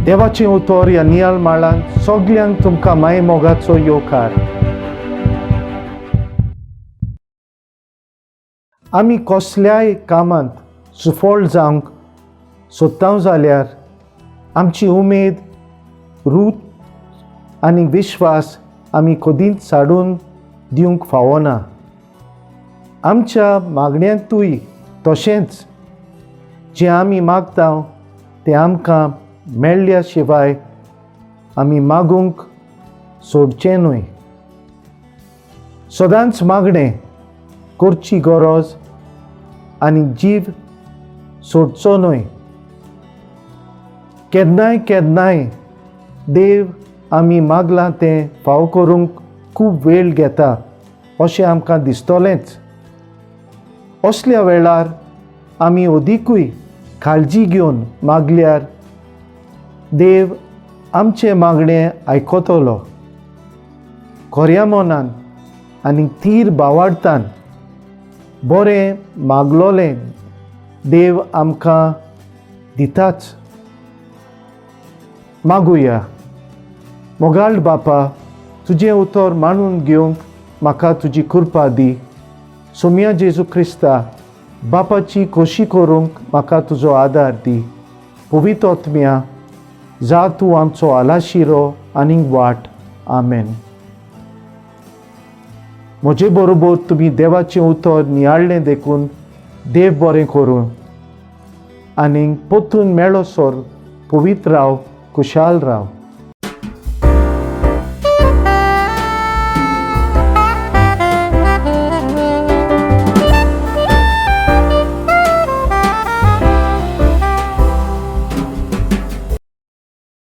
देवाचें उतर ह्या नियाळ माळान सगल्यांक तुमकां माये मोगाचो येवकार. आमी कसल्याय कामांत सुफळ जावंक सोदता जाल्यार आमची उमेद, रूच आनी विश्वास आमी कदींच साडून दिवंक फावना. आमच्या मागण्यांतूय तशेंच जें आमी मागता तें आमकां मेळ्ळ्या शिवाय आमी मागूंक सोडचें न्हय. सदांच मागणें करची गरज आनी जीव सोडचो न्हय. केन्नाय केन्नाय देव आमी मागलां तें फाव करूंक खूब वेळ घेता अशें आमकां दिसतलेंच. असल्या वेळार आमी अदिकूय काळजी घेवन मागल्यार देव आमचें मागणें आयकतलो. खऱ्या मनान आनी थीर भावार्थान बरें मागलोलें देव आमकां दिताच. मागुया. मोगाळ बापा, तुजें उतर मानून घेवंक म्हाका तुजी कृपा दी. सोम्या जेजू क्रिस्ता, बापाची खोशी करूंक म्हाका तुजो आदार दी. पवित्र आत्म्या, जा तूं आमचो आलाशिरो आनीक वाट. आमेन. म्हजे बरोबर तुमी देवाचें उतर नियाळ्ळें देखून देव बरें करूं आनीक परतून मेळोसर पवित्र राव, खुशाल राव.